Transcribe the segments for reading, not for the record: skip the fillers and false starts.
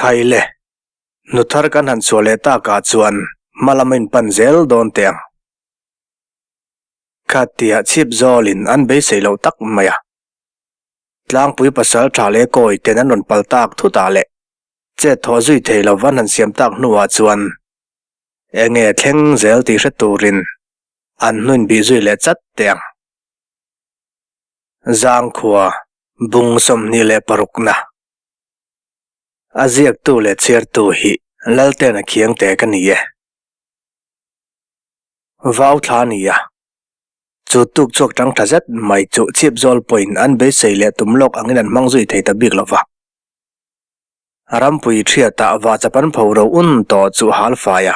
Khai le, nu thar kan han chhuah leh takah chuan hma lam a inpan zel dawn teh ang. Kha tia chhip zawlin an beisei loh tak mai a. Tlangpui pasal tha leh kawi ten an rawn pal tak thutah leh chet thawh zui thei lo van han siam tak hnuah chuan enge thleng zel tih hre turin an hnuin bih zui leh chat teh ang. Zangkhua bung 26 na. A ziaktu leh chhiartu hi Laltena Khiangte ka ni e. Vau thla a ni a. Chu tuk chhuak tang tha zet mai chu chhip zawl pawhin an beisei leh tum lawk angin an hmang zui thei ta bik lo va. Rampui thiatah vahchap an pho ro un tawh chu hal fai a,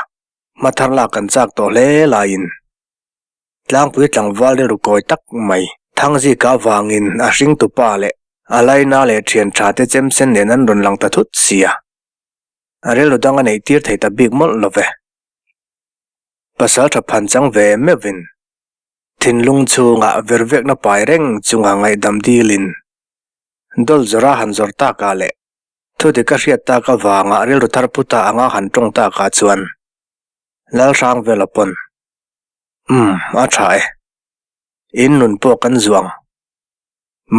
hma thar lak kan chak tawh hle laiin tlangpui tlangval rilru kawi tak mai Thangzika avangin a hringtupa leh a laina leh thian tha te chemsen nen an rawn lang ta thut si a, a rilru dang a neih tir thei ta bik mawlh lo ve. Pasal tha phan chang ve meuhin thinlung chhungah vervekna pai reng chunga ngaihdam dilin dawl zawra han zawr takah leh thudik a hriat tak avanga rilru thar puta anga han tawng takah chuan Lalhrangvela pawn Umm a tha e, in nun pawh kan zuang.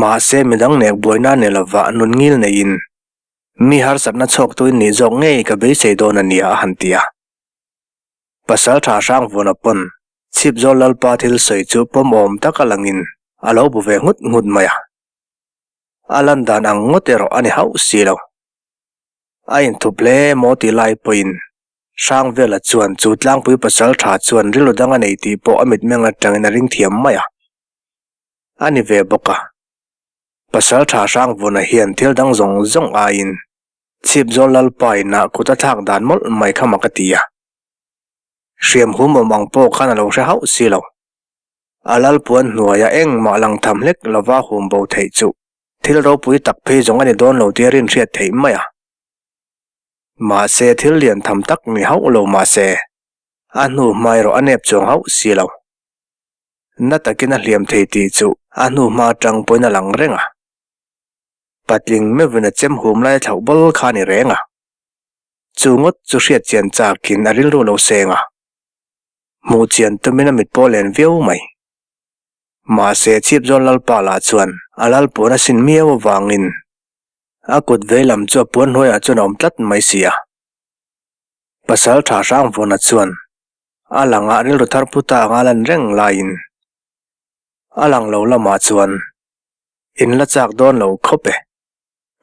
Mahse midang nek buaina ni lova nun ngil neiin mi harsatna chhawktu in nih zawk ngei ka beisei dawn a nia a han ti a. Pasal tha hrang vuna pawn chhip zawl Lalpa thil sawi chu pawm awm tak a langin a lo bu ve nghut nghut mai a. A lan dan ang ngawt erawh a ni hauh si lo. A inthup hle maw tih lai pawhin Hrangvela chuan chu tlangpui pasal tha chuan rilru dang a nei tih pawh a mitmeng atangin a ring thiam mai a. A ni ve bawk a. Pasal tha Hrangvuna hian thil dang zawng zawng aiin Chhipzawl Lalpa inah kut a thlak dan mawlh mai kha mak a ti a. Hriam hum awm ang pawh khan a lo hre hauh si lo. A Lalpuan hnuaia engmah lang tham hlek lova hum bo theih chu thil ropui tak phei zawng a ni dawn lo tia rinhriat theih mai a. Mahse thil lian tham tak ni hauh lo mahse a hnu hma erawh a nep chuang hauh si lo. Na takin a hliam thei tih chu a hnu hma atang pawhin a lang reng a. Patling meuhin a chem hum lai a thlauh bal kha a ni reng a. Chu ngawt chu hriat chian chakin a rilru lo seng a. Hmuh chian tumin a mit pawh len viau mai. Mahse Chhipzawl Lalpa lah chuan a lalpuan a sin miau avangin a kut veilam chu a puan hnuaiah chuan a awm tlat mai si a. Pasal tha Hrangvawna chuan a langah rilru thar puta anga lan reng laiin a lang lo lamah chuan In la chak dawn lo khawp e.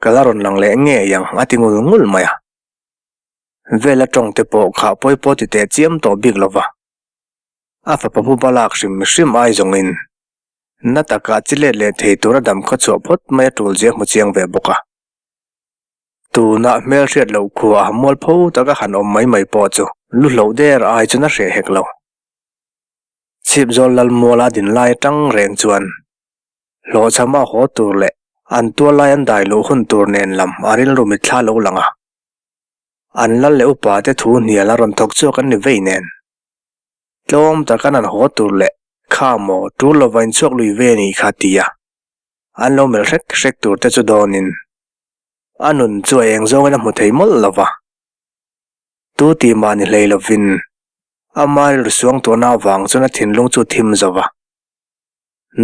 Ka la rawn lang leh ngei ang a ti ngul ngul mai a. Vela tawng te pawh kha pawi pawh ti teh chiam tawh bik lo va. A fapa hmupa lak hrim hrim ai zawngin na takah chi let leh thei tura dam khaw chhuah phawt mai a tul zia hmu chiang ve bawk a. Tunah hmelhriat loh khua mualpho taka han awm mai mai pawh chu lu hloh der ai chuan a hreh hek lo. Chhipzawl Lalmuala din lai atang reng chuan Hlawhchhama haw tur leh an tual lai an dai luh hun tur nen lam a rilru mitthla lo lang a. An lal leh upa te thu hnial a rawn thawk chhuak an ni vei nen. Tlawm takan an haw tur leh kha maw tul lova inchhuak lui ve ni kha ti a, an lo melh hrek hrek tur te chu dawnin a nun chu a eng zawngin a hmu thei mawlh lo va. Tu tih mah ni hlei lovin ama rilru suangtuahna avang chuan a thinlung chu thim zo va.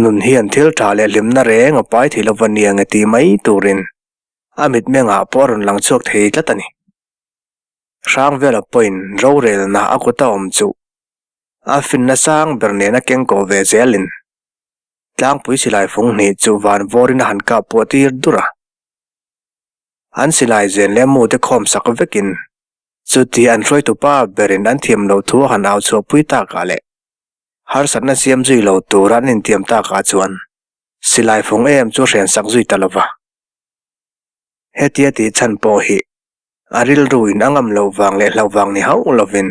Nun hian thil tha leh hlimna reng a pai thei lova nia nge ti mai turin a mitmengah pawh a rawn lang chhuak thei tlat a ni. Hrangvela pawhin rorelna a kuta awm chu a finna sang ber nen a keng kawh ve zelin tlangpui silai fung hnih chu van vawrin a han kap puah tir dur a. An silai zen leh mute khawm sak vekin chuti an hruaitupa berin an thiam loh thu a han au chhuahpui takah leh Harsatna siam zui lo tura an intiam takah chuan silai fung em chu hrian sak zui ta lova. Hetia tih chhan pawh hi a rilruin a ngam loh vang leh hlauh vang ni hauh lovin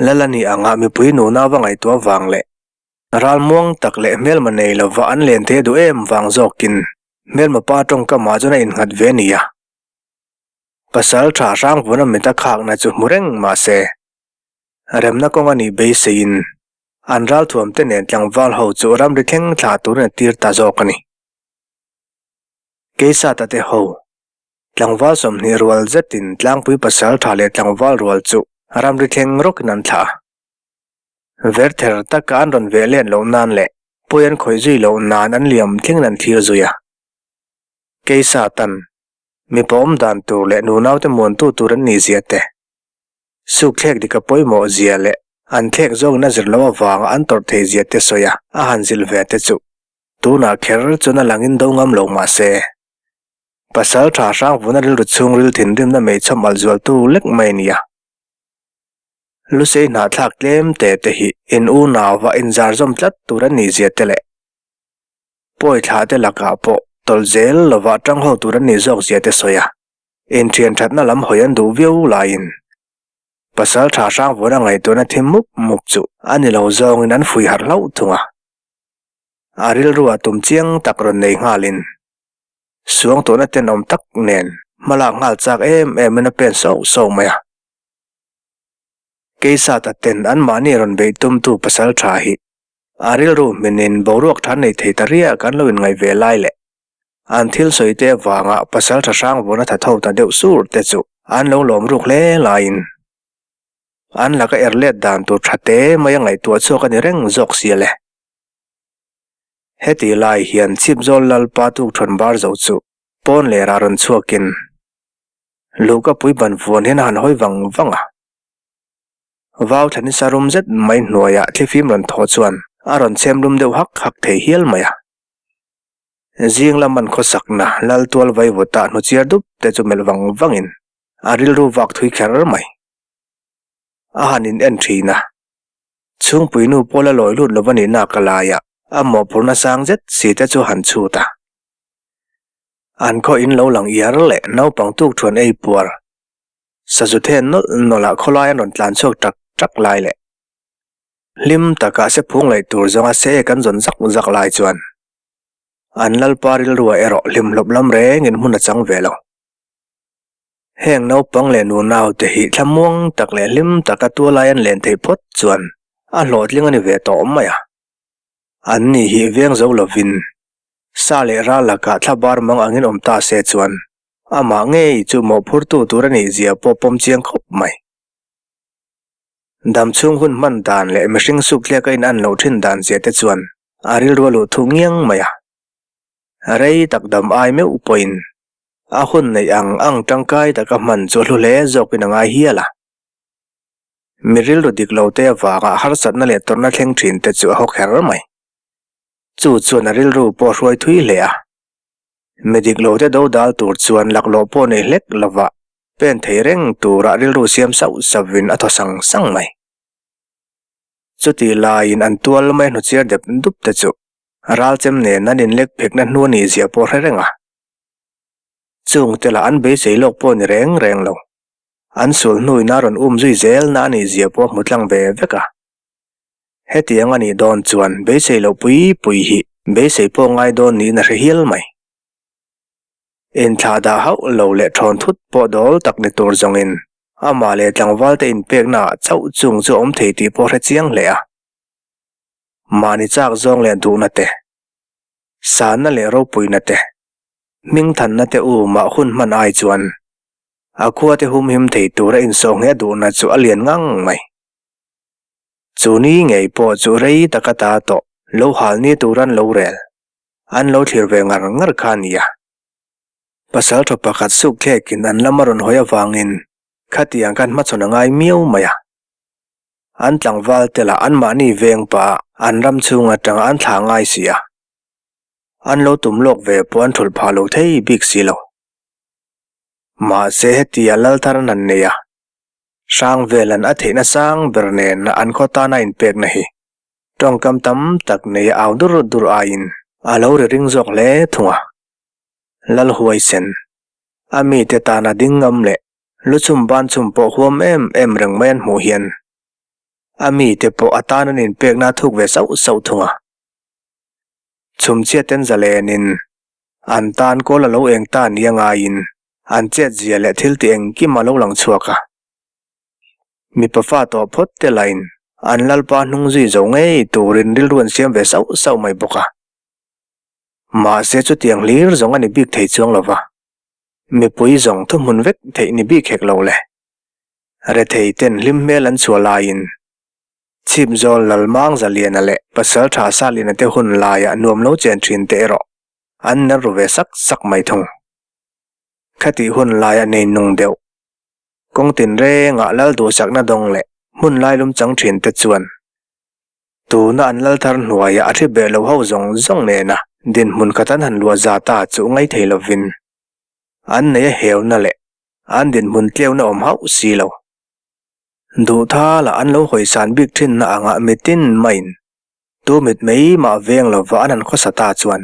Lala ni anga mipui nuna va ngaihtuah vang leh ralmuang tak leh hmelma nei lova an len thei duh em vang zawkin hmelma pa tawngkamah chuan a innghat ve nia. Pasal tha Hrangvuna mit a khakna chu hmu reng mahse Remna kawng a nih beiseiin an ralthuam te nen tlangval ho chu ramri thleng thlah turin a tir ta zawk a ni. Keisata te ho, Tlangval 20 rual zetin tlangpui pasal tha leh tlangval rual chu ramri thleng rawkin an thlah a. Verther taka an rawn veh let loh nan leh pawi an khawih zui loh nan an liam thlengin an thlir zui a. Keisa tan, mipa awm dan tur leh nunaute muantu tur an nih zia te, Sukthlek dika pawimawh zia leh an thlek zawngin a zir loh avanga an tawrh theih zia te sawi a, a han zilh ve te chu tunah kher chuan a langin do ngam lo mah se. Pasal tha Hrangvuna rilru chhungril thinrimna meichhawm alh zualtu lek mai a ni a. Lusei hnahthlak tlem te te hi in unauva inzarzawm tlat tur an nih zia te leh pawi thlah te lakah pawh tawlh zel lova tang ho tur an nih zawk zia te sawi a. Inthian thatna lam hawi an duh viau laiin pasal tha hrang vawna ngaihtuahna thim mup mup chu a ni lo zawngin an fui harh hlauh thung a. A rilruah tum chiang tak rawn nei nghalin suangtuahna tenawm tak nen hmalak nghal chak em emin a pen sauh sauh mai a. Keisata ten anmahni rawn beih tumtu pasal tha hi a rilru hminin boruak tha nei thei ta riak an lo inngaih ve lai leh An thil sawi te avanga pasal tha hrang vawna tha tho ta deuh sur te chu an lo lawm ruk hle laiin an laka er let dan tur tha te mai a ngaihtuah chhuak a ni reng zawk sia le. Heti lai hian Chhipzawl Lalpa tukthawn bar zo chu pawn lerah rawn chhuakin Luhkapui ban vuan hian a han hawi vang vang a. Vau thla nisa rum zet mai hnuaiah thlifim rawn thaw chuan a rawn chhem lum deuh hak hak thei hial mai a. Zing lam an khawsakna lal tual vaivutah hnuchiar dup te chu melh vang vangin a rilru vak thui kher mai. A han in en thin a, chhungpui nu pawl a lawi lut lo va nihna ka laiah a mawhphurhna sang zet si te chu han chhut a. An khaw in lo lang iar leh naupang tuk thuan ei puar sazu then nawlh nawlh ah khawlai an rawn tlan chhuak tak tak lai leh hlim takah se phung laih tur zawnga se kan zawn zak zak lai chuan an lalpa rilruah erawh hlimhlawp lam rengin hmun a chang ve lo. Heng naupang leh nunau te hi thlamuang tak leh hlim taka tualai an len theih phawt chuan a hlawhtling a ni ve tawh mai a. An ni hi veng zo lovin sa leh ral lakah thla bar mang angin awm ta se chuan amah ngei chu mawhphurtu tur a nih zia pawh pawm chiang khawp mai. Dam chhung hun hman dan leh mihring sukthlek a in-an loh thin dan zia te chuan a rilru a luh thuh ngiang mai a. Rei tak dam ai meuh pawhin a hun neih ang ang tangkai taka hman chu a hlu hle zawkin a ngai hial a. Mi rilru dik lo te avanga harsatna leh tawrhna thleng thin te chu a haw kher mai. Chu chuan a rilru pawh a hruai thui hle a. Mi dik lo te do dal tur chuan laklawh pawh nei hlek lova pen thei reng tura rilru siam sauh sauhin a thaw sang sang mai. Chutih laiin an tual mai hnuchiar dep dup te chu ralchem nen an inlek phekna hnu a nih zia pawh hre reng a. Chung te lah an beisei lawk pawh ni reng reng lo. An sul hnuin a rawn um zui zel na a nih zia pawh hmu tlang ve vek a. Hetiang a nih dawn chuan beisei loh pui pui hi beisei pawh ngai dawn niin a hre hial mai. Inthlah dah hauh lo leh thawn thut pawh dawl tak ni tur zawngin amah leh tlangvalte inpekna ah chauh chung chu a awm thei tih pawh hre chiang hle a. Mahni chak zawng leh duhna te, sanna leh ropuina te, hmingthanna te u mah hun hman ai chuan a khuate humhim thei tura insawhngheh duhna chu a lian ngang mai. Chu ni ngei pawh chu rei taka ta tawh lo hal ni tur an lo rel. An lo thlir ve ngar ngar kha a nia. Pasal tha pakhat suk thlekin an lam a rawn hawi avangin khatiang khan hmachhawn a ngai miau mai a. An tlangval te lah anmahni veng pah an ram chhung atanga an thlah ngai si a. An lo tum lawk ve pawh an thulh phah lo thei bik si lo. Mahse hetia lal thar an han nei a, Hrangvelan a theihna sang ber nen an khaw tana inpekna hi Tawngkam tam tak nei a au dur dur aiin a lo ri ring zawk hle thung a. Lalhuaisen, a mite tana ding ngam leh luchhum ban chhum pawh huam em em reng mai an hmuh hian a mite pawh a tan an inpekna a thuk ve sauh sauh thung a. Chhumchhiaten zalenin an tan kawl a lo eng ta nia ngaiin an chetzia leh thil ti engkim a lo lang chhuak a. Mipa fa tawh phawt te lain an lalpa hnung zui zo ngei turin rilru an siam ve sauh sauh mai bawk a. Mahse chutiang hlir zawng a ni bik thei chuang lo va. Mipui zawng thuhmun vek theih ni bik hek lo le. Rethei ten hlim hmel an chhuah laiin Chhipzawl Lalmang Zaliana leh Pasaltha Saliana te hun laia nuam lo chen thin te erawh an ner ru ve sak sak mai thung. Khatih hun laia nei nung deuh kawng tinrengah lal duhsakna dawng leh hmun lailum chang thin te chuan tuna an lal thar hnuaia a thi beh lo ho zawng zawng nena dinhmun khat an han luah za ta chu ngai thei lovin an nei a heuna leh an dinhmun tleuna awm hauh si lo. Duhthala an lo hawisan bik thinna angah mitin maiin tu mit mai mah veng lova an han khawsa ta chuan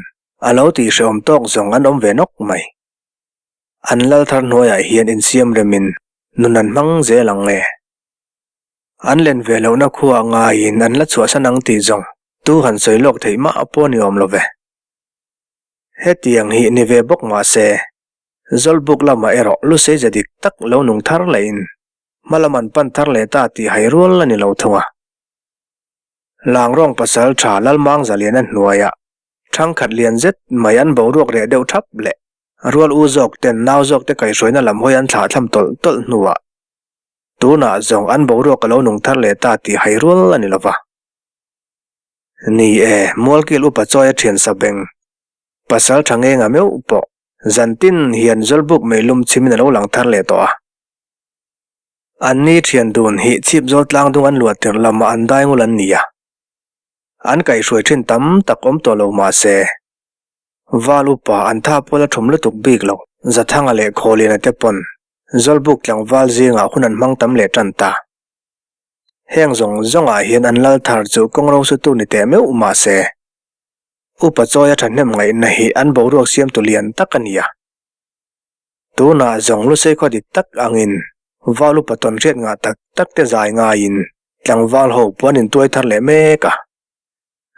a lo tihhrehawm tawk zawng an awm ve nawk mai. An lal thar hnuaiah hian insiam remin nun an hmang zel ang nge? An len ve lohna khuaah ngaiin an la chhuahsan ang tih zawng tu han sawi lawk theih mah pawh ni awm lo ve. Hetiang hi ni ve bawk mah se, Zawlbuk lamah erawh lusei ze dik tak lo nung thar lehin hma lam an pan thar leh ta tih hai rual a ni lo thung a. Langrawng pasal tha Lalmang Zaliana hnuaiah thangkhat lian zet mai an boruak reh deuh thap leh rual u zawk ten nau zawk te kaihhruaina lam hawi an thlahthlam tawlh tawlh hnuah tunah zawng an boruak a lo nung thar leh ta tih hai rual a ni lo va. Ni e, Mualkil upa chawi a thian sa beng pasal tha ngenga meuh pawh Zantin hian Zawlbuk meilum chhimin a lo lang thar leh tawh a. An ni thian dun hi Chhipzawl tlangdung an luah tirh lamah an dai ngul an ni a. An kaihhruai thin tam tak awm tawh lo mah se, Val upa an tha pawl a thum lutuk bik lo. Zathanga leh Khawliana te pawn Zawlbuk tlangval zingah hun an hmang tam leh tan ta. Heng zawng zawngah hian an lal thar chu kawng ro sutu ni teh meuh mah se, Upa chawia thahnem ngaihna hi an boruak siamtu lian tak a ni a. Tunah zawng lusei khaw dik tak angin val upa tawn hriat ngah tak tak te zai ngaiin tlangval ho puan in tuai thar leh mek a.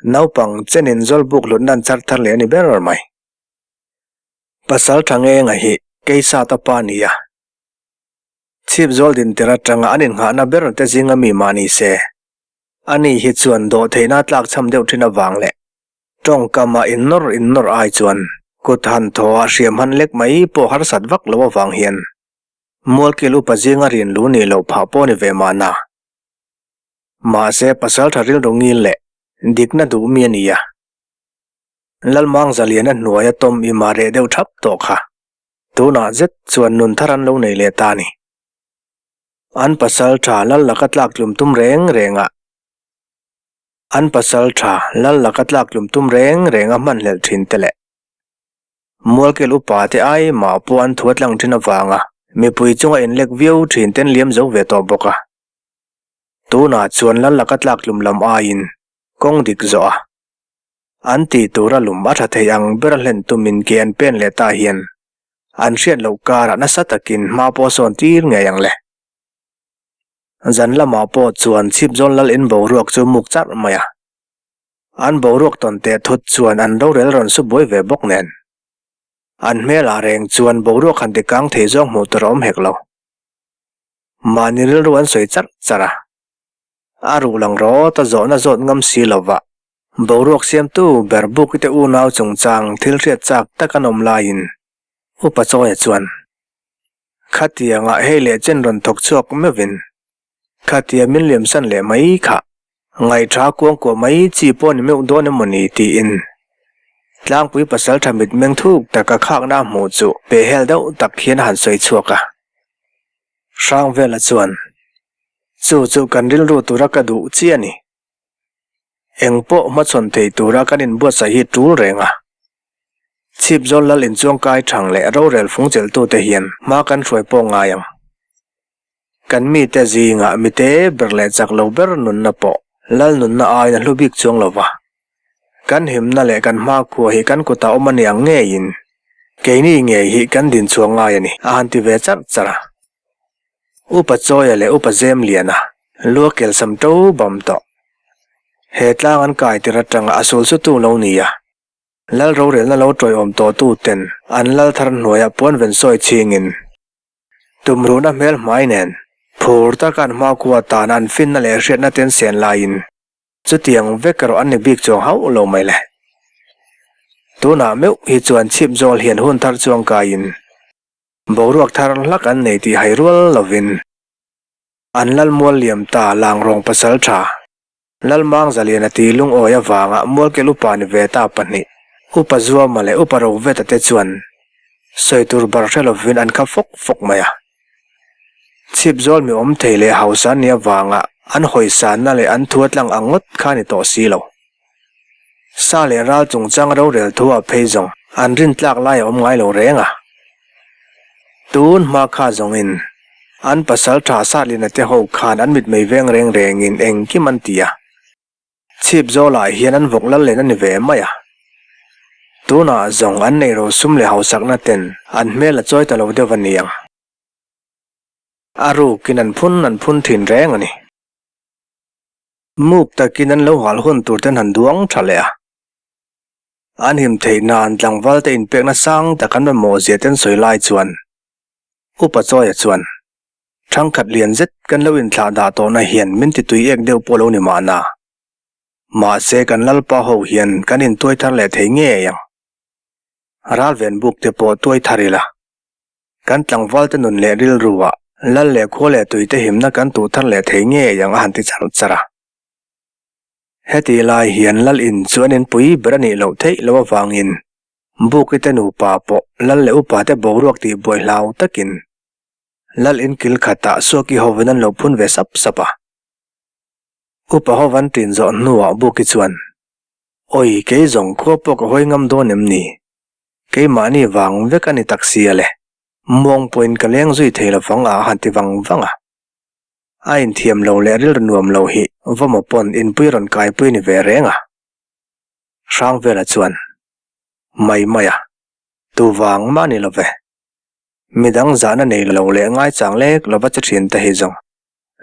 Naupang chenin zawlbuk hlutna an char thar leh a ni ber mai. Pasal tha ngenga hi Keisata pa a ni a. Chhip zawl din tir atanga an innghahna ber te zinga mi mah ni se. Ani hi chuan dawhtheihna a tlakchham deuh thin avang leh tawngkama innawr innawr ai chuan kut han thaw a hriam han lek mai pawh harsat vak lo avang hian Mualkil upa zinga rin lu nih loh phah pawh ni ve mahna. Mahse pasal tha rilru ngil leh dikna duh mi a ni a. Lalmang Zaliana hnuaia tawm i mah reh deuh thap tawh kha tunah zet chuan nun thar an lo nei leh ta a ni. An pasal tha lal laka tlak tlum tum reng reng a. An pasal tha lal laka tlak tlum tum reng reng a hmanhlelh thin te leh Mualkel upa te ai mah pawh an thu a tlang thin avanga mipui chunga inlek viau thin ten liam zo ve tawh bawk a. Tunah chuan lal laka tlak tlum lam aiin kawng dik zawh a. An tih tura lum a tha thei ang ber a hlen tumin ke an pen leh ta hian an hriat loh karah nasa takin hma pawh a sawn tir ngei ang le. Zan lamah pawh chuan Chhipzawl lal in boruak chu muk charh mai a. An boruak tawn teh thut chuan an rorel rawn su buai ve bawk nen. An hmelah reng chuan boruak han ti kang thei zawng hmuh tur a awm hek lo. Mahni rilru an sawi charh charh a. A ruh lang rawt a zawhna zawt ngam si lova Boruak siamtu ber Bukite unau chungchang thil hriat chak tak an awm laiin Upa Chawia chuan, Khatiangah hei leh chen rawn thawk chhuak meuhin khatia min liamsan leh mai kha ngaihṭha kuangkuah mai chi pawh ni meuh dawn emaw ni tiin tlangpui pasalṭha mitmeng thuk taka khakna a hmuh chu pehhel deuh tak hian a han sawi chhuak a. Hrangvela chuan, Chu chu kan rilru tura ka duh chi a ni. Eng pawh hmachhawn thei tura kan inbuatsaih hi tul reng a. Chhipzawl lal inchuangkai thang leh rorel fung chelhtute hian hma kan hruai pawh ngai ang. Kan mite zingah mite ber leh chak lo ber nunna pawh lal nunna aiin a hlu bik chuang lo va. Kan himna leh kan hmakhua hi kan kutah awm a ni ang ngeiin keini ngei hi kan dinchhuah ngai a ni, a han ti ve charh charh a. Upa Chawia leh Upa Zemliana lua kelsam to bam tawh. He tlang an kai tir atanga a sul chu tu lo ni a. Lal rorelna lo tawiawm tawh tu ten an lal thar hnuaiah puan ven sawi chingin tumruhna hmel hmai nen phur taka an hmakhua tan an finna leh hriatna ten sen laiin chutiang vek erawh an ni bik chuang hauh lo mai le. Tunah meuh hi chuan chhip zawl hian hun thar chuang kaiin. Boruak thar hlak an nei tih hai rual lovin an Lalmual liam ta Langrawng pasal tha Lalmang Zaliana tih lungawi avanga Mualkel upa ni ve ta pahnih Upa Zuama leh Upa Roveta te chuan sawi tur bar hre lovin an khap fawk fawk mai a. Chhip zawl mi awm thei leh hausa an nih avanga an hawisanna leh an thu a tlang ang ngawt kha a ni tawh si lo. Sa leh ral chungchang rorel thu ah phei zawng an rin tlak lai a awm ngai lo reng a. Tun hma kha zawngin an pasal tha Satlina te ho khan an mitmei veng reng rengin engkim an ti a. Chhip zawlah hian an vawk lal len a ni ve mai a. Tunah zawng an nei rosum leh hausakna ten an hmel a chawi ta lo deuh a ni ang. A rukin an phun an phun thin reng a ni. Muk takin an lo hal hun tur ten han duang tha leh a. An him theih nan tlangval te inpekna sang tak an mamawh zia ten sawi lai chuan Upa Chawia chuan Thangkhat lian zet kan lo inthlah dah tawhna hian min ti tui ek deuh pawh lo ni mahna. Mahse kan Lalpa ho hian kan intuai thar leh thei ngei ang. Ralven buk te pawh tuai thar ila. Kan tlangval te nun leh rilru ah lal leh khua leh tui te himna kan tuh thar leh thei ngei ang a han ti char char a. Heti lai hian lal in chu an inpui ber a nih loh theih loh avangin Buki te nupa pawh lal leh upa te boruak tih buai hlau takin lal in kil khatah Suaki hovin an lo phun ve sap sap a. Upa ho van ṭin zawh hnuah Buki chuan, Awi kei zawng khua pawh ka hawi ngam dawn em ni? Keimahni vang vek a ni tak si a le. Muang pawhin ka leng zui thei lovang a han ti vang vang a. A inthiam lo leh rilru nuam lo hi Vawma pawn inpui rawn kaipui ni ve reng a. Hrangvela chuan, Mai mai a, tu vang mah ni lo ve. Midang zahna nei lo leh ngaichang lek lova che thin te hi zawng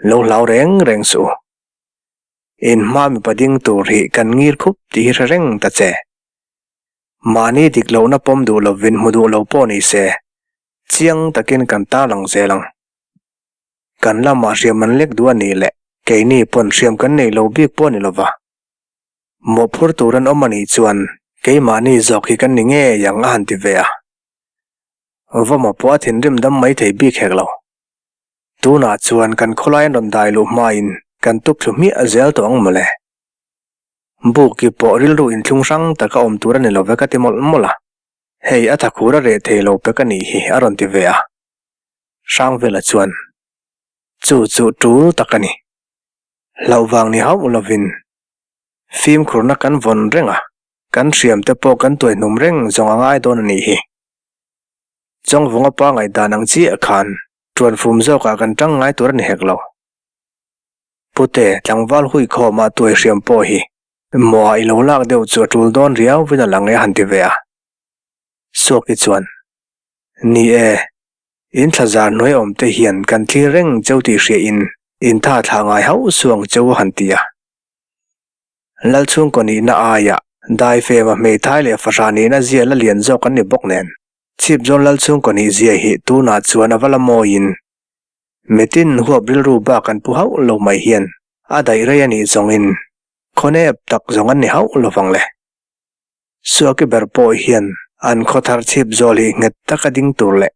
lo hlau reng reng suh u. In hma mipa ding tur hi kan ngir khup tih hi hre reng ta che. Mahni dik lohna pawm duh lovin hmu duh lo pawh ni se, chiang takin kan tarlang zel ang. Kan lamah hriam an lek duh a nih leh keini pawn hriam kan nei lo bik pawh a ni lova. Mawhphur tur an awm a nih chuan keimahni zawk hi kan ni ngei ang a han ti ve a. Vawma pawh a thinrim dam mai thei bik hek lo. Tunah chuan kan khawlai an rawn dai luh hmain kan tuk thlu hmiah zel tawh ang mawle. Buki pawh rilru inthlung hrang taka awm tur a ni lo ve ka ti mawlh mawlh a. Hei a thakhur a reh thei lo pek a nih hi a rawn ti ve a. Hrangvela chuan, Chu chu tul tak a ni. Hlauh vang ni hauh lovin fimkhurna kan vawn reng a, kan hriam te pawh kan tuaihnum reng zawng a ngai dawn a nih hi. Chawngvunga pa ngaihdan ang chiah khan ṭuanfum zawkah kan ṭang ngai tur a ni hek lo. Pute, tlangval hui khawmah tuai hriam pawh hi maw i lo lak deuh chu a tul dawn riauvin a lang e a han ti ve a. Suaki chuan, Ni e, in thlazar hnuai awm te hian kan thlir reng cheu tih hriain in tha thlah ngai hauh suang cheu a han ti a. Lalchhungkaw nihna aiah daifema hmeithai leh fahrah nihna zia la lian zawk an ni bawk nen, Chhipzawn Lalchhungkaw nih zia hi tunah chuan a va la mawiin Mitin huap rilru bak an pu hauh lo mai hian a daih rei a nih zawngin khawnep tak zawng an ni hauh lovang le. Suaki ber pawh hian an khaw thar chhip zawl hi nghet taka ding tur leh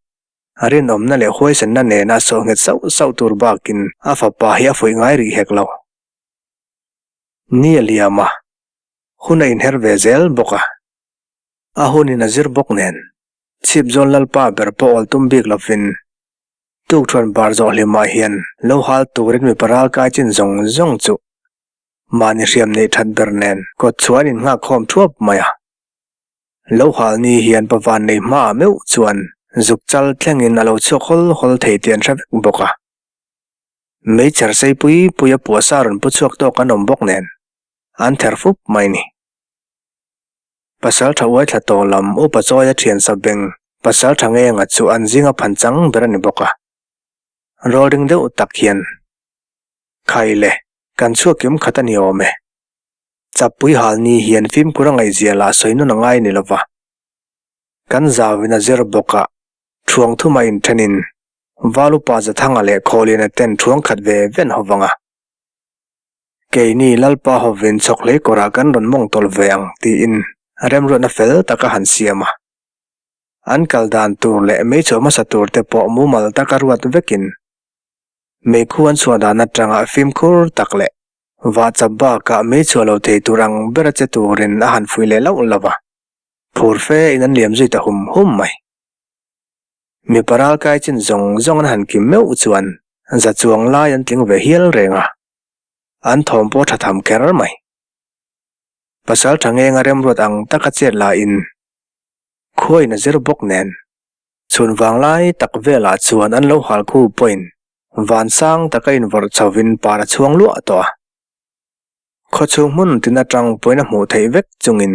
rinawmna leh huaisenna nena sawh nghet sauh sauh tur bakin a fapa hi a fuih ngai rih hek lo. Ni a liam a, hun a inher ve zel bawk a, a hunin a zir bawk nen chhip zawl lalpa ber pawh awl tum bik lovin Tukṭhuan bar zawh hlimah hian lo hal turin mipa ralkai chin zawng zawng chu mahni hriam neih ṭhat ber nen kawt chhuah an innghak khawm ṭhuap mai a. Lo hal ni hian pavan nei hmaah meuh chuan zuk chal thlengin a lo chhuak hawl hawl thei tih an hre vek bawk a. Meichher sei pui pui a puahsa rawn pu chhuak tawk an awm bawk nen an ther fup mai ni. Pasal tha uai thla tawh lam upa chawia thian sa beng pasal tha ngenga chu an zinga phan chang ber a ni bawk a. Rolling deuh tak hian, Khai le, kan chhuak kim khat a ni awm e. Chappui hal ni hian fimkhur a ngaihzia lah sawi nun a ngai ni lova. Kan zauin a zir bawk a, thuang thuma inthenin Val upa Zathanga leh Khawliana ten thuang khat ve ven ho vang a. Keini Lalpa hovin chhawkhlei kawrah kan rawn mawng tawlh ve ang tiin remruatna fel tak a han siam a. An kal dan tur leh meichhuah hmasa tur te pawh mumal taka ruat vekin meikhu an chhuah dan atanga fimkhur tak leh vahchap bakah meichhuah lo thei tur ang bera che turin a han fuih leh lauh lauh a, phur fe in an liam zui ta hum hum mai. Mipa ralkai chin zawng zawng an han kim meuh chuan za chuang lai an tling ve hial reng a, an thawm pawh tha tham kher mai. Pasal tha ngenga remruat ang taka chet lahin khuain a zir bawk nen chhun vanglai tak velah chuan an lo hal khu pawhin vansang taka invawrh chhovin par a chhuang luah tawh a. Khawchhung hmun tin atang pawhin a hmuh theih vek chungin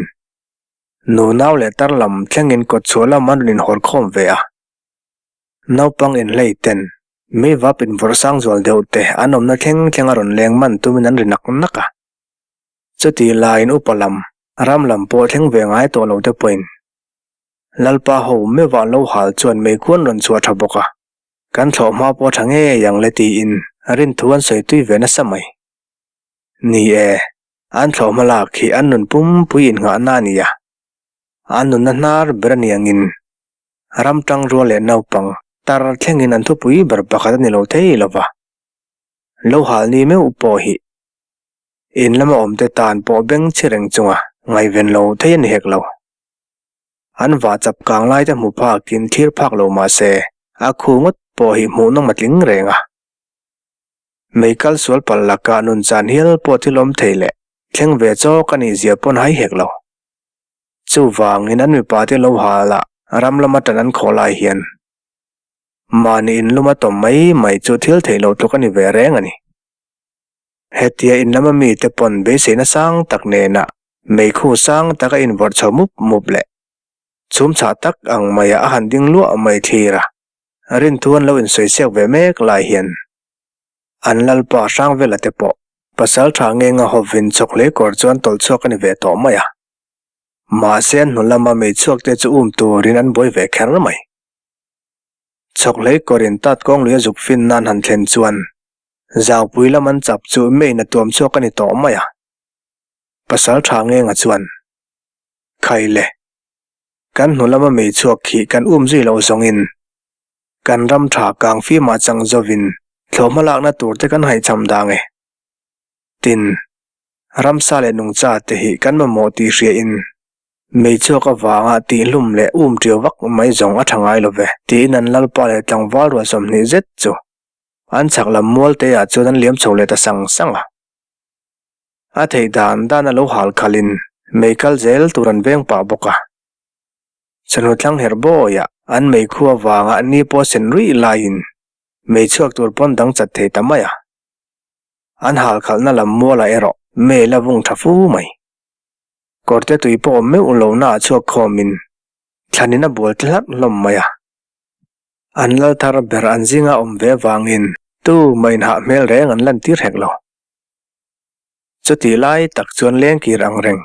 Nunau leh tar lam thlengin kawtchhuah lam an rawn inhawr khawm ve a. Naupang inhlei ten mi vap invawrh sang zual deuh te an awmna thleng thleng a rawn leng man tumin an ri nak nak a. Chutih laiin upa lam, ram lam pawh thleng ve ngai tawh lo te pawhin Lalpa ho meuhah lo hal chuan meikhu an rawn chhuah tha bawk a, kan thlawh hma pawh tha ngei ang le tiin rinthu an sawi tui ve nasa mai. Ni e, An thlawhhma lak hi an nun pumpui innghahna a ni a, an nunna hnar ber a ni angin ram tangrual leh naupang tar thlengin an thupui ber pakhat a ni lo thei lo va. Lo hal ni meuh pawh hi in lama awmte tan pawh beng chhi reng chunga ngaihven lo thei a ni hek lo. An vah chap kang laite hmu phakin thlir phak lo mah se a khu ngawt pawh hi hmuhnawm a tling reng a. Mei kal sual palh lakah nun chan hial pawh thil awm thei leh thleng ve chawk a nih zia pawn hai hek lo. Chuvangin an mipa te lo hal a ram lama tan an khawh lai hian mahni inlum a tawm mai mai chu thil theih loh tluk a ni ve reng a ni. Hetia in lama mite pawn beiseina sang tak nena meikhu sang taka invawrh chho mup mup leh chhum chhah tak ang maiah a han ding luah mai thlir a. Rinthu an lo insawi siak ve mek lai hian an Lalpa Hrangvela te pawh pasal tha ngenga hawvin chawk hle kawr chu an tawlh chhuak a ni ve tawh mai a. Mahse an hnu lama meichhuak te chu um turin an buai ve kher mai. Chawk hlei kawrin tat kawng lui a zuk fin nan han thlen chuan Zaupui lam an chap chu meiin a tuam chhuak a ni tawh mai a. Pasal tha ngenga chuan, Khaile. Kan hnu lama mei chhuak khi kan um zui loh zawngin kan ram tha kang fimah chang zovin thlawhhma lakna tur te kan haihcham dang e. Tin, ramsa leh nungcha te hi kan mamawh tih hriain mei chhuak avanga tihhlum leh um ṭiau vak mai zawng a ṭha ngai lo ve tiin an lalpa leh tlangval rual 20 zet chu an chhak lam mual te ah chuan an liam chho leh ta sang sang a. A theih dan dan a lo hal khalhin mei kal zel tur an veng pah bawk a. Chawhnu thlang herh bawiah an mei khu avanga ni pawh sen ruih laiin mei chhuak tur pawn dang chat thei ta mai a. An hal khalhna lam mualah erawh mei la vung tha fu mai. Kawrte tui pawh awm meuh lohnaah chhuak khawmin thlanin a bual tlat hlawm mai a. An lal thar ber an zinga awm ve avangin tu mah inhah hmel reng an lantir hek lo. Chutih lai tak chuan lengkir ang reng,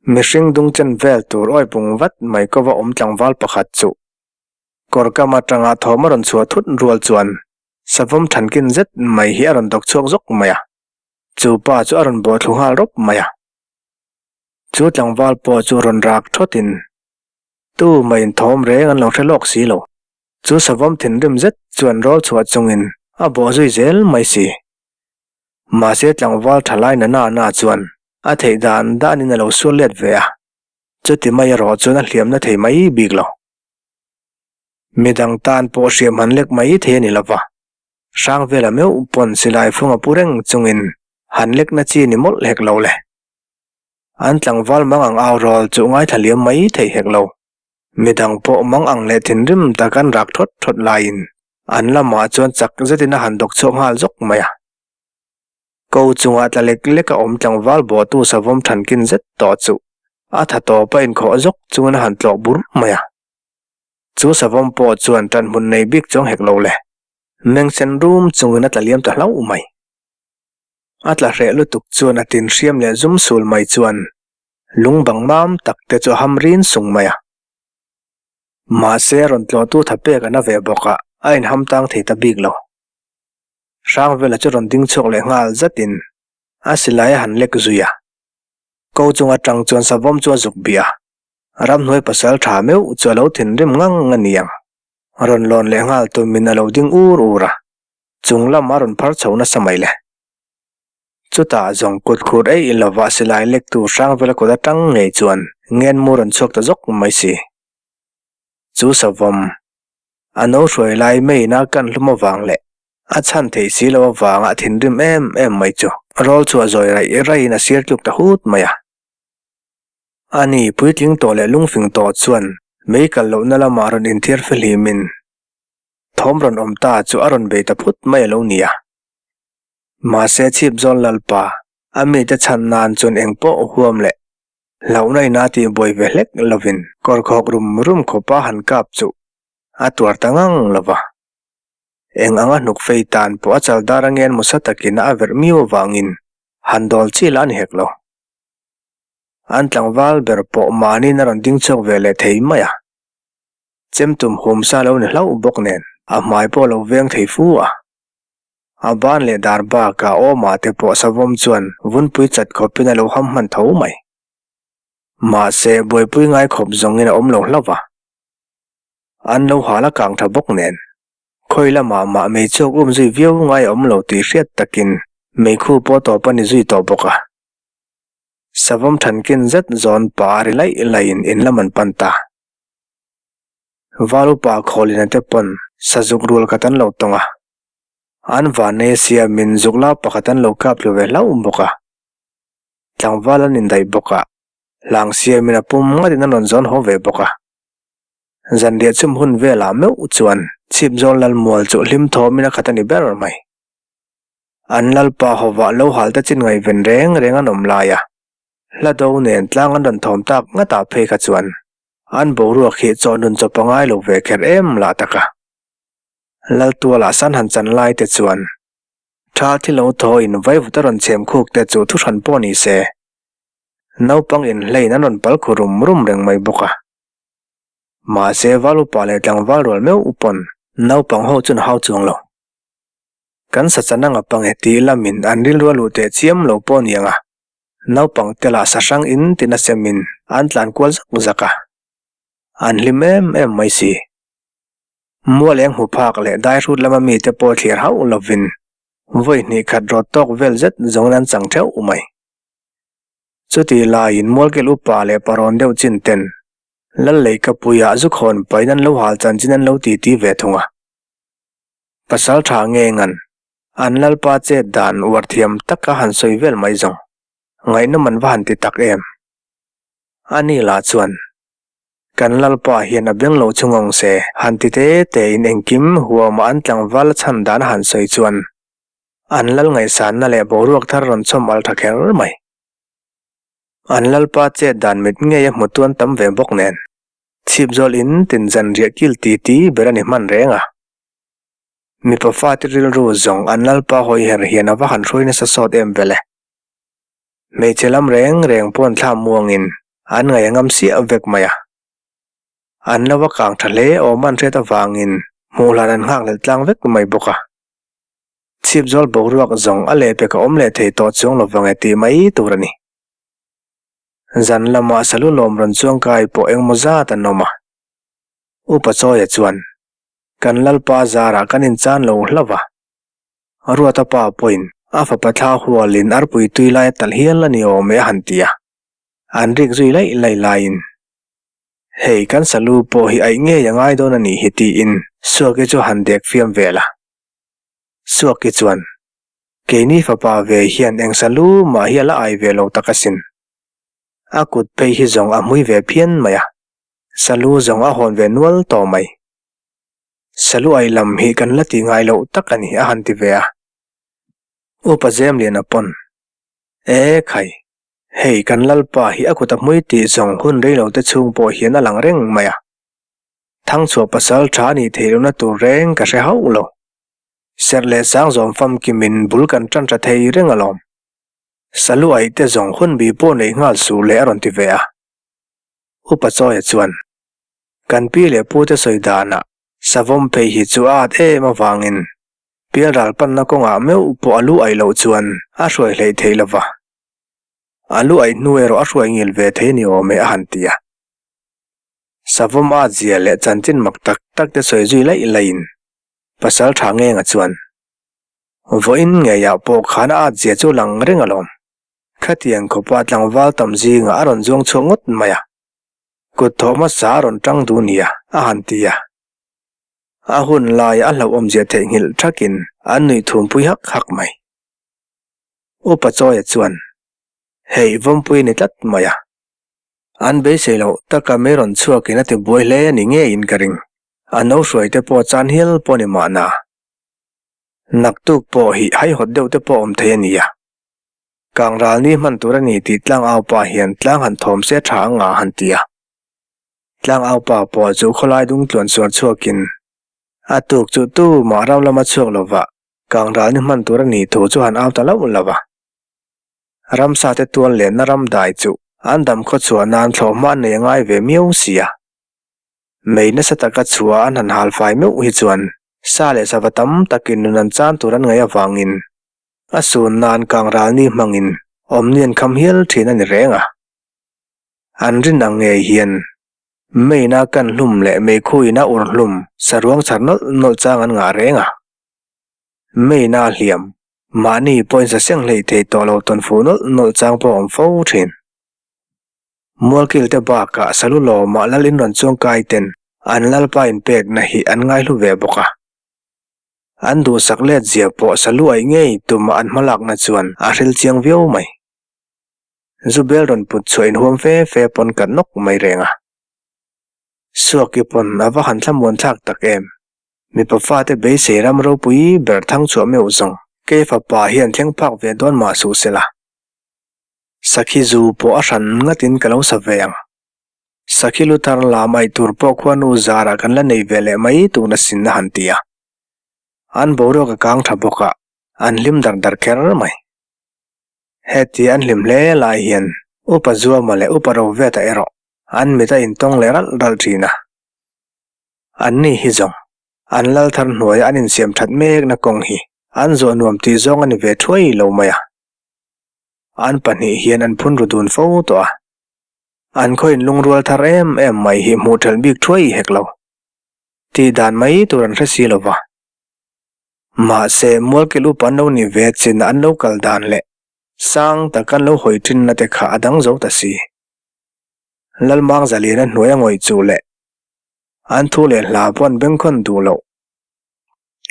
mihring dungchen vel tur awi pung vat mai kova awm tlangval pakhat chu kawrkam atanga thawm a rawn chhuah thut rual chuan savawm thankin zet mai hi a rawn dawk chhuak zawk mai a, chu pa chu a rawn bawh thlu nghal rawp mai a. Chu tlangval pawh chu rawn rak thawtin tu mah inthawm reng an lo hre lawk si lo. Chu savawm thinrim zet chuan rawl chhuah chungin a bawh zui zel mai si. Mahse tlangval thalai na na na chuan a theih dan danin a lo sual let ve a, chuti mai erawh chuan a hliamna thei mai bik lo. Midang tan pawh hriam han lek mai thei a ni lova, Hrangvela meuh pawn silai fung a pu reng chungin han lekna chi ni mawlh hek lo le. An tlangval mang ang au rawl chu ngaithla liam mai thei hek lo. Midang pawh mang ang leh thinrim tak an rak thawt thawt laiin an lamah chuan chak zetin a han dawk chhuak nghal zawk mai a. Ko chungah tla lek lek a awm tlangval bawhtu savawm thankin zet tawh chu a tha tawp a inkhawh zawk chungin a han tlawh bur mai a. Chu savawm pawh chuan tanhmun nei bik chuang hek lo le, mengsen rum chungin a tla liam ta hlauh mai. A tla hreh lutuk chuan a tin hriam leh zum sul mai chuan lung bang mam tak te chu a ham rin sung mai a. Mahse rawn tlawhtu tha pek a na ve bawk a, a inham tang thei ta bik lo. Hrangvela chu rawn ding chhuak leh nghal zatin a silai a han lek zui a. Ko chung atang chuan savawm chu a zuk bih a. Ramhnuai pasal tha meuh chu a lo thinrim ngang a ni ang. Rawn lawn leh nghal tumin a lo ding ur ur a, chung lam a rawn phar chho nasa mai le. Chutah zawng kut khur eih lova silai lek tur hrang vela kut atang ngei chuan ngenmu rawn chhuak ta zawk mai si. Chu savawm, a no hruai lai maiin a kan hlum avang leh a chhan theih si lo avanga a thinrim em em mai chu rawl chhuah zawi raih raihin a sir tluk ta hut mai a. Ani puitling tawh leh lungfing tawh chuan mei kal lohna lamah rawn inthiar fihlimin thawm rawn awm ta chu a rawn bei ta phut mai a lo ni a. Mahse chhip zawl lalpa a mite chhan nan chuan engpawh huam leh hlauhna ina tih buai ve hlek lovin kawr khawk rum rum khawpa han kap chu a tuar ta ngang lo va. Eng anga hnuk fei tan pawh a chal dar angen musa takin a verh miau avangin han dawl chi lah a ni hek lo. An tlangval ber pawh mahniin a rawn ding chhuak ve leh thei mai a. Chemtum humsa lo ni hlauh bawk nen a hmai pawh a lo veng thei fu a. A ban leh dar bakah awmah te pawh savawm chuan vunpui chat khawpin a lo ham hman tho mai. Mahse, buaipui ngai khawp zawngin a awm lo hlauh va. An lo hal a kang tha bawk nen. Khawi lamah mah meichhuak um zui viau ngai a awm lo tih hriat takin meikhu pawh tawp a ni zui tawh bawk a. Savawm thankin zet zawn pa ri laih laihin in lam an pan ta. Val upa Khawlina te pawn sazuk rual khat an lo tawng a. An vannei siamin zuk la pakhat an lo kap tlu ve hlauh bawk a. Tlangval an indaih bawk a, hlang siamin a pum ngatin an rawn zawn haw ve bawk a. Zanriah chhum hun velah meuh chuan Chhipzawl Lalmual chu hlim thawmin a khat a ni ber mai. An lalpa hovah lo hal te chin ngaihven reng reng an awm lai a, hla do nen tlang an rawn thawm tak ngatah phei kha chuan an boruak hi chawhnun chawp a ngai lo ve kher em lah tak a. Laltualah san han chan lai te chuan tha thi lo thaw in vaivut a rawn chhem khuk te chu thuhran pawh ni se, naupang inhlein an rawn pal khu rum rum reng mai bawk a. Mahse val upa leh tlangval rual meuh pawn naupang ho chuan hau chuang lo. Kan sa chan anga pange tih lamin an rilru a luh teh chiam lo pawh ni ang a, naupang te lah sa hrang in tin a semin an tlan kual zak zak a, an hlim em em mai si. Mual eng hmu phak leh daihrut lama mite pawh thlir hauh lovin vawi hnih khat rawt tawk vel zet zawngin an chang theuh mai. Chutih laiin mualkel upa leh parawn deuh chin ten Lal Leikapuiah zu khawn pain an lo hal chanchin an lo titi ve thung a. Pasal tha nge ngan an lalpa chet dan uar thiam taka han sawi vel mai zawng ngaihnawm an va han ti tak em. Ani lah chuan Kan lalpa hian a beng lo chu ngawng se, han ti te te in engkim huama an tlangval a chhan dan a han sawi chuan an lal ngaihsanna leh boruak thar rawn chhawm al tha kher mai. An lalpa chet dan mit ngei a hmu tuan tam ve bawk nen, chhip zawl in tin zan riah kil ti ti ber a ni hman reng a. Mipa fate rilru zawng an lalpa hawi her hian a va han hruai nasa sawt em vele. Hmeichhe lam reng reng pawn thla muangin an ngaih a ngam siah vek mai a. An lo a kang tha hle awm an hriat avangin hmuh hlan an nghak leh tlang vek mai bawk a. Chhipzawl boruak zawng a lehpek a awm leh thei tawh chuang lo vang e tih mai tur a ni. Zan lamah salu lawm rawn chuang kai pawh engmaw zat an awm a. Upa Chawia chuan, Kan Lalpa zarah kan inchan lo hlauh a. Ruata pa pawhin a fapa thla hualin arpui tui lai a talh hial a ni awm e a han ti a, an rik zui laih laih laiin, Hei kan salu pawh hi aih ngei a ngai dawn a nih hi tiin Suaki chu han dek fiam vel a. Suaki chuan, Keini fapa ve hian eng salu mah hi a la ai ve lo tak asin. A kut phei hi zawng a hmui ve phian mai a, salu zawng a hawn ve nual tawh mai. Salu ai lam hi kan la ti ngai loh tak a ni a han ti ve a. Upa Zemliana pawn, E khai, hei kan Lalpa hi a kut a hmui tih zawng hun rei lo te chhung pawh hian a lang reng mai a. Thangchhuah pasal tha a nih theih lohna tur reng ka hre hauh lo. Serh leh sang zawm famkimin bul kan tan tha thei reng alawm. Salu aih te zawng hun bi pawh neih nghal suh le a rawn ti ve a. Upa Chawia chuan, Kan pi leh pu te sawi danah savawm phei hi chu a at em avangin pialral panna kawngah meuh pawh a lu aih loh chuan a hruai hleih theih lo va. A lu aih hnu erawh a hruai ngil ve thei ni awm e a han ti a. Savawm at zia leh chanchin mak tak tak te sawi zui laih laihin pasal tha ngenga chuan vawiin ngeiah pawh khan a at zia chu lang reng alawm. Khatiang khawpa tlangval tam zingah a rawn zuang chhuak ngawt mai a, kut thawh hmasa a rawn tang duh nia a han ti a. A hun laia a hlauhawmzia theihnghilh thakin an nuih thumpui hak hak mai. Upa Chawia chuan, Hei vawmpui a ni tlat mai a. An beisei loh taka mei rawn chhuakin a ti buai hle a ni ngeiin ka ring. A no hruai te pawh chan hial pawh a ni mahna. Naktuk pawh hi haihawt deuh te pawh awm thei a nia. Kangral ni hman tur a ni tih tlangau pa hian tlang han thawm se tha ang a han ti a. Tlangau pa pawh chu khawlai dung tluan suar chhuakin a tuk chu tumah ram lama chhuak lova kangral ni hman tur a nih thu chu han au ta lauh lauh a. Ramsa te tual lenna ram dai chu an dam khaw chhuah nan thlawhhma an nei a ngai ve miau si a. Mei nasa taka chhuah an han hal fai meuh hi chuan sa leh sava tam takin nun an chan tur an ngaih avangin A sun nan kangral ni hmangin awmni an kham hial thin a ni reng a. An rin ang ngei hian Main-a kan hlum leh meikhuin a ur hlum saruang chhar nawlh nawlh chang an ngah reng a. Main-a hliam, mahni pawhin sa seng hleih thei tawh lo tawn fuh nawlh nawlh chang pawh a awm fo thin. Mualkil te bakah salu lawmah lal in rawn chuang kai ten an lalpa inpekna hi an ngaihlu ve bawk a. An duhsak let zia pawh salu aih ngei tuma an hmalakna chuan a hril chiang viau mai. Zubel rawn put chhuah inhuam fe fe pawn kat nawk mai reng a. Suaki pawn a va han thlamuan thlak tak em. Mipa fate beisei ram ropui ber thang chhuah meuh zawng kei fapa hian thleng phak ve dawn mah suh sela. Sakhi zu pawh a hran ngatin ka lo sa ve ang. Sakhi Luther lam aih tur pawh khuanu zarah kan la nei ve leh mai tun asin a han ti a. An boruak a kang tha bawk a, an hlim dar dar kher mai. Heti an hlim hle lai hian Upa Zuama leh Upa Roveta erawh an mit a intawng leh ralh ralh thin a. Anni hi zawng an lal thar hnuaia an insiam that mekna kawng hi an zawh nuam tih zawng a ni ve thuai lo mai a. An pahnih hian an phun ru dun fo tawh a. An khawiin lungrual thar em em mai hi hmuh ṭhelh bik thuai hek lo. Tih dan mai tur an hre si lo va. Mahse, Mualkil upa an lo nih ve chin an lo kal dan leh sang tak an lo hawi ṭhinna te kha a dang zo ta si. Lalmang Zaliana hnuai a ngawih chuh leh an thu leh hla pawh an bengkhawn duh loh.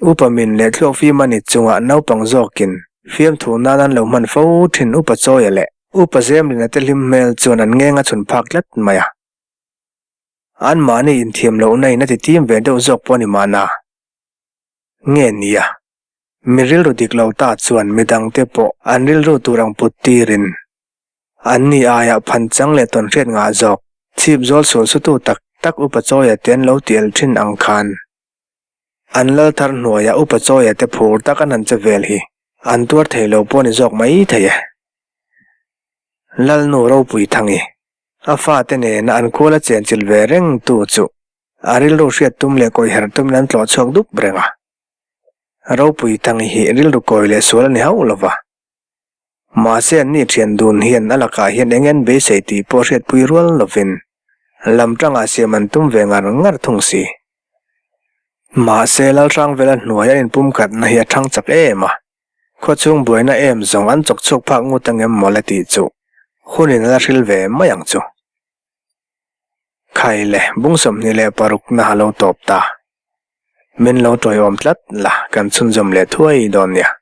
Upa min leh thluak fim a ni chungah naupang zawkin fiamthu nan an lo hman fo thin Upa Chawia leh Upa Zemlina te hlim hmel chuan an ngeng a chhun phak tlat mai a. Anmahni inthiam lohna in a ti tim ve deuh zawk pawh a ni mahna. Nge nia, mi rilru dik lo ta chuan midangte pawh an rilru tur ang put tirin Anni aia phanchang leh tawnhriat ngah zawk, chhip zawl sual sutu tak tak Upa Chawia te an lo ti el thin ang khan. An lal thar hnuaia Upa Chawia te phur tak an han che vel hi an tuar thei lo pawh ni zawk mai thei e. Lalnu ropui thangi, a fate nena an khuala chenchilh ve reng tu chu a rilru hriat tum leh kawi herh tumin an tlawh chhuak dup reng a. Ropui thangi hi rilru kawi leh sual a ni hauh lova. Mahse an ni thian dun hian a lakah hian eng en beisei tih pawh hriatpui rual lovin lam tangah siam an tum ve ngar ngar thung si. Mahse Lalhrangvela hnuai an inpumkhatna hi a thang chak em a, khawchhung buaina em zawng an chawk chhuak phak ngut angem mawle tih chu hunin a la hril ve mai ang chu. Khai le, bung 26 na a lo tawp ta. Min lo tawiawm tlat la, kan chhunzawm leh thuai dawn nia.